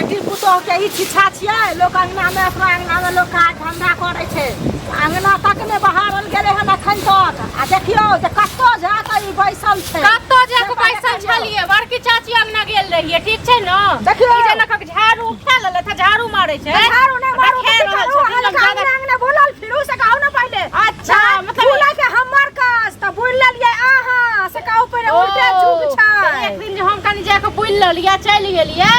बेटी पुतोह के ई छिछा छियै, लोक अंगना में, अपना अंगना में लोक काज धंधा करै छै, अंगना तक ने बहारल गेलै हन अखन तक। आ देखियौ जे कतौ जा कऽ ई बैसल छै। कतौ जा से कऽ बैसल देखियौ। छलियै, बड़की चाची अंगना गेल रहियै, ठीक छै ने? देखियौ। ई जेना कऽ झाड़ू उठा लेलथि, झाड़ू मारै छै। झाड़ू नहि मारू देखे तऽ की रहल करू? छथिन, अहाँ ज्यादा- अंगना अंगना बोलल फिरू से कहू ने पहिले। अच्छा, आँय, मतलब बुलै के हमर काज तऽ बुलि लेलियै अहाँ से कहू पहिले, उल्टे जुग ओ, छै। तऽ एक दिन जे हम कनि जाके बुलि लेलियै, चलि गेलियै,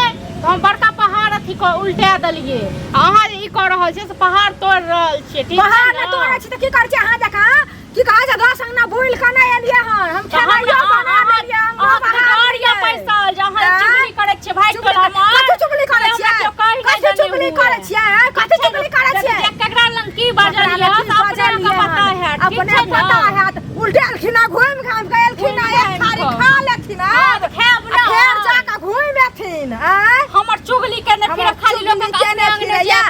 तऽ हम बड़का पहाड़ अथी कऽ उल्टा देलियै। आ अहाँ जे ई कऽ रहल छियै से पहाड़ तोड़ि रहल छियै, ठीक छै पहाड़ ने? नहि तोड़ै छी तऽ की करै छी अहाँ जकाँ? की कहै छै, 10 अंगना बुलि कऽ नहि एलियै हन हम, तऽ हमरा खेनाइयो बना देलियै, अंगनो अहाँके बहा डर यऽ देलियै। पैसल जे अहाँ आँय? चुगली करै छियै भागि चुगली गेल हमर। कथी चुगली करै से छियै? हमरा केओ कहि नहि कथी देने चुगली हुए। करै छियै? आँय? कथी चुगली करै छियै? जे केकरा लग की बाजल ककरा यऽ लग की तऽ अपने बाजल अहाँके यऽ? पता हैत, ठीक अपने छै ने? पता हैत। उल्टे एलखिन आ घुमि घामि कऽ एलखिन आ एक घुमि थारी घामि कऽ। खा लेथिन हँ, आब। तऽ खायब आ ने। फेर जा कऽ घुमि एथिन। आँय? हमर चुगली केने हमर फिर खाली लोक चुगली केने फिरैया।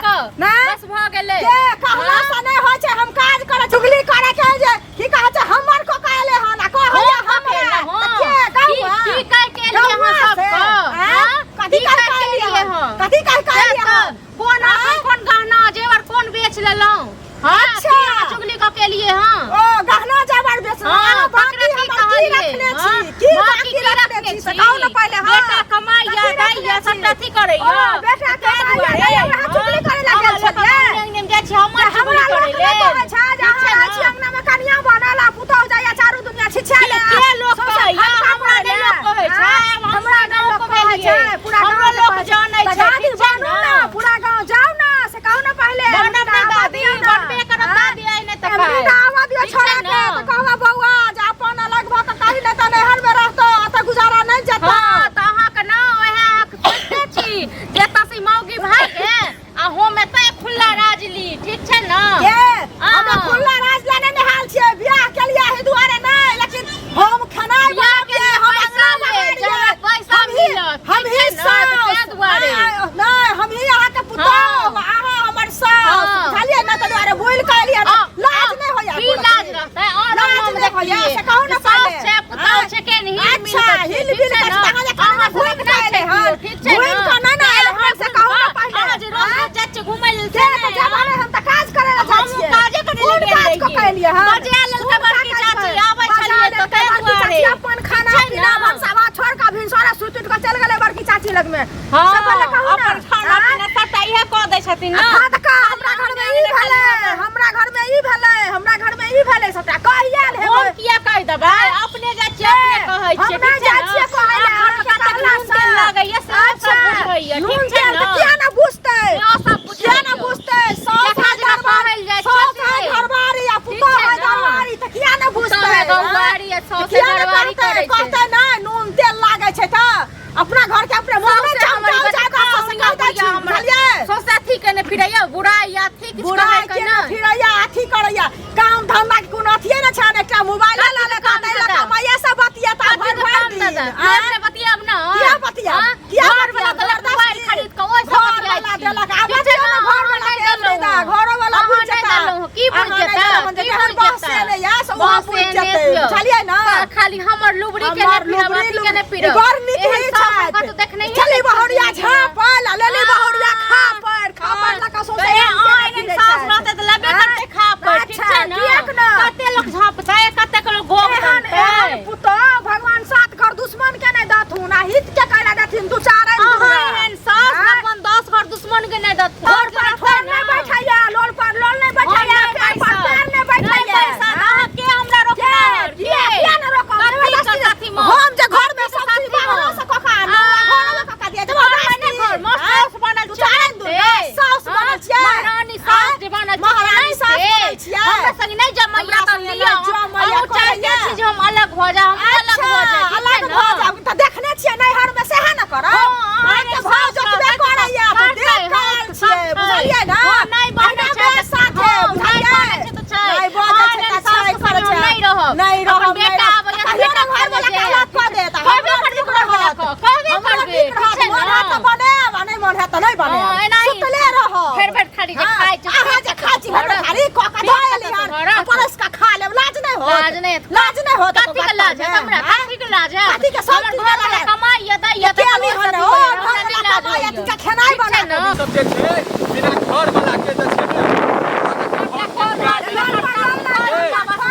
ने? बस भऽ गेलै। के कहला से नहि होइ छै, हम काज करै चुगली करै के जे की कहै छै, हमर को कहले हन आ कहै हम हमरा कहेलहुँ। तऽ के गौआ? की कहि के एलियै गौआ अहाँ से? सबके? आँय? हँ? कथी की कहि कहि के के एलियै एलियै हन? हँ? कथी कहि के से एलियै तऽ हन? कोन आँय? अखन कोन गहना जेवर कोन बेच लेलहुँ? हँ? अच्छा। की अहाँ चुगली कऽ के एलियै हँ? ओ गहना जेवर बेचलहुँ, हँ, अहाँ बाकी ककरा की हमर की कहलियै? रखने हँ? छी? की बाकी बाकी की रखने रखने छी से कहू ने छी? पहिले। हँ। बेटा कमाइया, कथी रखने दैया, छी? सबटा अथी करैया। ओ बेटा ताहि कमाइया दुआरे, दैया, अहाँ हँ? चुगली करै लए गेल अहाँ लोकक छलियै? अंगने अंगने मे जाइ छी, हमर तऽ चुगली हमरा करै लोक नहि लेल। कहै छै जे ठीक अहाँ छै रहै ने? छी अंगना मे कनिया बनल आ पुतहु जाइया चारू दुनिया छिछिया के ले के लोक सौंसे कहैया? फटका हमरा पड़ै नहि लोक कहै छै। आँय? हम हमरा नहि गाँव लोक के कहै भेलियै। छै, पूरा हमरो गाँव लोक कहै छै। जानै तऽ छै, दादी ठीक छै बनू ने? ने, पूरा गाँव जाउ ने से कहू ने पहिले। बनब हुनका नहि आबऽ दादी, दियौ ने। बनबे करब आँय? दादी, आइ नहि तऽ एमरी काल्हि। तऽ आबऽ दियौ ठीक छै छोड़ा ने? के तऽ कहबै बौआ जे अपन अलग भऽ कऽ कही नहि तऽ नैहर मे रहतौ, एतऽ गुजारा नहि जेतौ। हँ, तऽ अहाँके ने ओएह अहाँके सोचिते छी जे एतऽ से ई मौगी भागे आ हम एतऽ खुल्ला राज ली, ठीक छै ने? के हमरा हँ। खुल्ला राज लेने नहाल छियै, बियाह के लिए एहि दुआरे नहि, लेकिन हम खेनाइ बियाह के बनबियै, लिए हम पैसा अंगना ले, बहारियै, जहाँ पैसा हम ही मिलत, हम ठीक ही छै ने? तऽ सास ताहि दुआरे। नहि, हम ही अहाँके पुतोह, हँ। अहाँ हमर सास, हँ। बुझलियै ने? ताहि दुआरे बोलि कऽ एलियै। लाज नहि होइया? की लाज रहतै? और लाज हम नहि होइया देखलियै से कहू ने जे सास पहिले। छै, पुतहु छै, के हिल मिल अच्छा कऽ छै, हिल ठीक मिल छै कऽ ने? तऽ अहाँ जे खाना अहाँ घुमि सब कऽ एलै नहि हन, छै, ठीक छै घुमि ने? कऽ नहि ने एलै हन से कहू ने पहिले। अहाँ जे रोज रोज जाइ छियै घुमै लेल के से तऽ नहि, जब हँ? हम तऽ काज करै लए जाइ हमहूँ छियै। काजे करै लए कोन गेल काज कऽ रहियै। के एलियै हन? बजा लेलकै कोन बड़की काज चाची, कऽ? आबै बजा छलियै तऽ लेलकै ताहि बड़की दुआरे। चाची, अपन खाना ठीक छै पीना ने? भनसा भात छोड़ि कऽ भिनसरे सुति उठि कऽ चलि गेलै बड़की चाची लगमे। हँ, से पहिले कहू ने। अपन खाना आँय? पीना सबटा इएह कऽ दै छथिन ने। खा तऽ कह, हमरा घरमे ई भेलै, हमरा घरमे ई भेलै, हमरा घरमे ई भेलै, सबटा कहि आयल हम हेबै। किया कहि देबै? अपने जाइ छियै, अपने कहै हम छियै, नहि ठीक छै जाइ ने? छियै कहै लए, अहाँ घरमे अहाँके कतेक कहला नून तेल से। लगैया से सब अच्छा, बुझैया, नून ठीक छै तेल ने? तऽ किया ने बुझतै? सेहो सब किया ने बुझैया। बुझतै? साउस जकरा है जेना घरवारी, कहल जाइ छै साउस से। है घरवारी आ ठीक पुतोह छै है ने? घरवारी, तऽ किया ने पुतोह बुझतै? है गौवारी आ साउस है किया ने घरवारी कहतै? करै छै। कहतै नहि नून तेल लागै छै तऽ अपना घर के अपने मुँह सौंसे में हमर चमकाउ बच्चा जादा से खाओ कहि दै छी, बुढ़िया हमर। बुझलियै? सौंसे अथी केने फिरैया, बुराइ या अथी किछु बुराइ कहै के के नहि। फिरैया, अथी करैया, काम धंधा के कोनो अथिये ने छै, एकटा मोबाइल कथी ला के ले काम दै ला धंधा? कमाइया से बतियता कथी भरि के भरि काम दिन। धंधा? आँय? घर से बतियाब ना? किया बतियाब? हाँ? किया घर वाला बतियाब? देलक जबरदस्ती। मोबाइल खरीद के, ओहि से घर बतियाइ वाला छी। देलक, आब ठीक छै बतियौ ना? ने, घर वाला अहाँ के नहि एतबे दा, देलहुँ। घरो वाला अहाँ बुझि नहि जेता। देलहुँ। की बुझि अहाँ नहि जेता? देलहुँ, की जेहन बुझि बहसे जेता? नहि या से ओहो बहसे बुझि नहि जेतै, दियौ। बुझलियै ने? खाली हमर लुबरी के हमर नहि फिरब, लुबरी अथी के नहि लुबरी फिरब। बड़ नीक एहन ही साफ छथि। कतौ देखनहिये चली नहि बहुरिया छियै। झाँपल आ लेली बहुरिया खा पर खा पर लऽ कऽ सौंसे तऽ आम केने एहन फिरै सास छथि। रहतै तऽ लेबे करतै खा पर, ठीक अच्छा, छै ने? किएक ने? कते लोक झाँपतै, कतेक लोक गोग एहन तनतै। एहन पुतोह भगवान सात घर दुश्मन के नहि देथुन आ हित के कैला देथिन दू चार आइन अहाँ दूरा। एहन सास आँय? अपन 10 घर दुश्मन के नहि देथुन। ठोर पर ठोर नहि बैठैया, लोल पर लोल नहि बैठैया, हम नहि पैर पर बैसब। पैर नहि नहि बैठैया। बैसब, अहाँ के हमरा के रोकनाहर? किया के? किया ने रोकब? कथी के जबरदस्ती साथी मे? हम जे घर में कथी के सब चीज साथी मे? बाहरो से कऽ कऽ आनू आ घरो में कऽ कऽ दिअ, घर में जबरदस्ती। नहि घर, मस्त आँय? साउस बनल दू छियै चारि आइन दूरा, से। साउस हाँ? बनल छियै। महारानी सास आँय? जे बनल छियै, महारानी से सास नहि बनल से। छियै। हमरा संग नहि जमैया हमरा तऽ संगे लिअ। नहि जमैया, अहूँ चाहते करैया। छी जे हम अलग भऽ जाउ, हम अलग अच्छा, भऽ जाइ, ठीक अलग छै ने? भऽ जायब तऽ देखने छियै नैहर में सएह ने करब। हँ, अहाँ अहाँके एहन भाव सास जतबे रहतै तऽ करैया तऽ करतै, देख कऽ हँ, आयल सब छियै, छै। बुझलियै ने? हँ, नहि बजै अहिना छै तऽ बेस साथे, हँ, नहि बुझलियै? बजै छै तऽ छै। नहि बजै अहाँ छै एहन तऽ सास छै के करै संगे हम छै। नहि रहब। नहि अपन रहब, नहि बेटा रहब। आबैया तऽ कहियो बेटा ने घर संगे वाला जायब। के अलग कऽ देत। कहबे हमरा करबै नीक घर वाला रहत। के, कहबे हमरा करबै, नीक ठीक रहत। छै मोन ने? हैत तऽ बनायब आ नहि मोन हैत तऽ नहि बनायब। हँ, एनाही। सुतले रहब। भरि भरि थारी जे हँ, खाइ छै, अहाँ जे खाइ छी भरि भरि थारी कऽ कऽ पेट धऽ एली कतऽ हन। भरत? आ परसि कऽ खा लेब, लाज नहि होत? लाज नहि हेत। लाज नहि होत? कथी के लाज हैत हमरा? आँय? कथी के लाज हैत? कथी के सब हमर चीज घरवला के कमाइया दैया के तऽ अली हन कथी ओ होइया? हमरा घरवला नहि लाज कमाइया होइया। तिनका खेनाइ ने। सब जे छै बिना घर वाला के जे छै ने।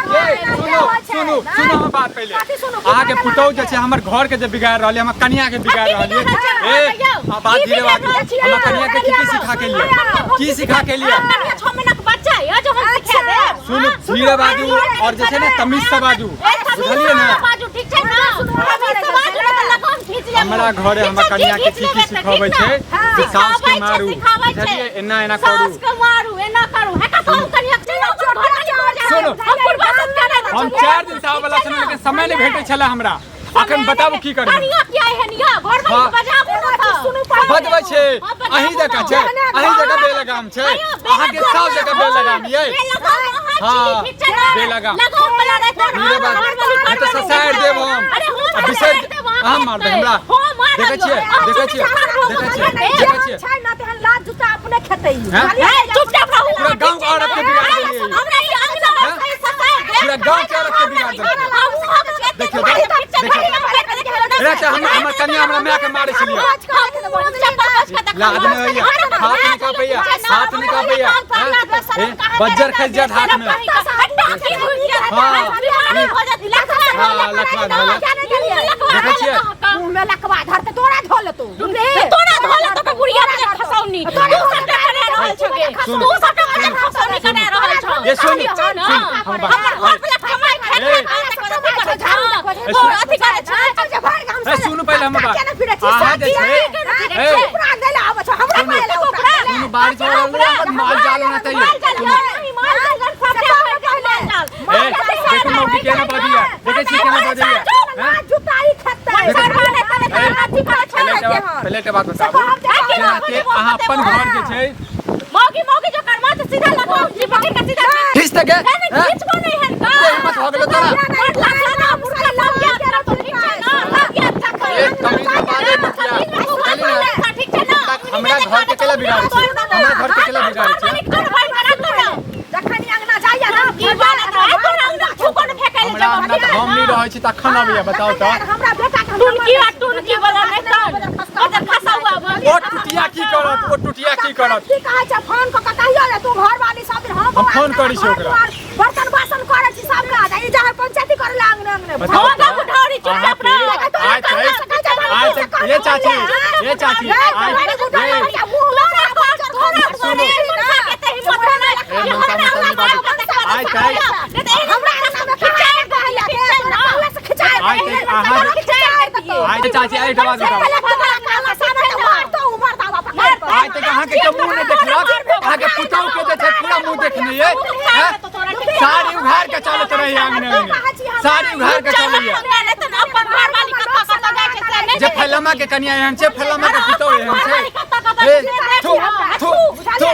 ए, सुनू सुनू सुनू हमर बात पहिले। अहाँके पुतहु जे छै हमर घर के जे बिगाड़ रहल है, हमर कनिया के बिगाड़ रहल है। ए, आ बात धीरे बाजू। हमर कनिया के की की सिखा के लिए, की सिखा के लिए? कनिया 6 महीना के बच्चा है जो हम सिखा देब। सुनू, धीरे बाजू और जे छै ने तमीज से बाजू, बुझलियै ने? बाजू, ठीक छै ना? तमीज से बाजू ने तऽ लगाम खींच लेब। हमरा घरे हमर ठीक छै, कनिया के घीच की की लेबै तऽ सिखबै ठीक छै ना? जे सास के सिखाबै छै, मारू, सिखाबै छै। बुझलियै? एना एना करू। सास के मारू, एना करू। हे कतौ कनिया के चलि जाउ, घर में छोड़ जाउ। सुनू। हम बुढ़बा सब केना रहै हम छियै? 4 दिन से आबऽ वाला छलहुँ, लेकिन समय नहि भेटै छलै हमरा। अखन बताबू की करबै? कनिया किया एहन यऽ? घर में बजाबू ने तऽ। बजबै छै। हाँ, बजाबू अहीं जकाँ ने। छै, अहीं जकाँ बेलगाम छै। अहाँके सब जगह बेलगाम यै। बेलगाम अहाँ हाँ, छी, ठीक छै ने? बेलगाम। लगाम वाला रहतै ने, धीरे बाजू। घर वाली नहि तऽ करबै ससारि नहि। देब हम। अरे हम आ बिसरि ससारि देब, अहाँ अहाँ मारबै हमरा। हम मारब। देखै छियै, अहाँ देखै छियै, चुपचाप रहू, देखै छियै, अहाँ देखै छियै। छै ना तेहन लाज जुत्ता अपने खेतै। हैं? ए, चुपचाप रहू। पूरा गाँव के औरत के बिगाड़ देलियै। हमरा ई अंगना हैं? में ससारि देब। पूरा गाँव के औरत के बिगाड़ देलियै। देखियौ, देखियौ। रे तऽ हमर कनिया हमरा माय के मारै छलियै। लाज नहि होइया? हाथ नहि काँपैया? हाथ नहि काँपैया? हैं? ए, बज्जर खसि जायत हाथ मे। हाँ, लखवा धऽ लेत। देखै छियै? मुँह में लकवा धरते तोरा धो लेतो। तोरा धो लेतो के बुढ़िया के खसौनी तू सबटा करा रहल छौ गे। सुन। तू सबटा मजर खसौनी करा रहल छौ। ये सुन, सुन, सुन, हम बात- हमर घर पे कमाई खाइ ए। खाइ तोर अथी करै छै। ए, सुनू पहिले हमर बात। अहाँ जे छै, ए, सुनू, सुनू, बारिश हो रहल है, हमर माल जाल होना चाहिए। माल जाल सुनू। नहीं, माल जाल सबटा माल जाल। ए, देखू मौगी केना बजैया, देखै छियै केना बजैया, हैं? पहिले एकटा बात बताबू जेनाते अहाँ अपन घर जे छै मौगी मौगी जो कर्मा से सीधा लगाओ जी पकड़ के सीधा खींच तक नहीं नहीं, खींचबो नहीं है का एते हिम्मत हो गेलो तोरा? बड़ लाखा ना मुर्खा लग गया तेरा तो, ठीक छै ना? लग गया तक। ए, तमीज से बाजै बुचिया। चली ना। ठीक छै ना? हमरा घर के केला बिगाड़ै छै? हमरा घर के केला बिगाड़ै छै? जखन अंगना जाइया ना की बात है तोरा? अंगना छुपो न फेकै ले। हमरा अंगना तऽ हम नहि रहै छी तखन अबैया, बताउ तऽ। हमरा बेटा के टुनकी आ टुनकी वाला नहीं तन ओकर खसा हुआ। ओ टुटिया की करत? ओ टुटिया की करत? की कहै छै, फोन कऽ के कहियो जे तू घर वाली सब दिन हम हम फोन करै छी ओकरा। बर्तन बासन करै छी सब काज, आ ई जहाँ पंचायती करै ला अंगने अंगने। बताउ हो तऽ। गा बुढ़ौरी, चुपचाप रह। अहाँके आइ तक, आइ तक, ये चाची, ये चाची, आइ ये सुनू। ए, मनसा मनसा नहि बाजू। आइ तक, आइ तक अहाँ आइ तक चाची, आइ एकटा बात बताउ। आइ तक अहाँके के मुँह नहि देखलक, अहाँके पुतहु के जे छै पूरा मुँह देखने ये, हैं? साड़ी उघार के चलैत रहैया अंगने अंगने, साड़ी उघार के चलैया। जे फैलमा के कनिया एहन छै, फैलमा के पुतहु एहन छै। ए, थू थू थू।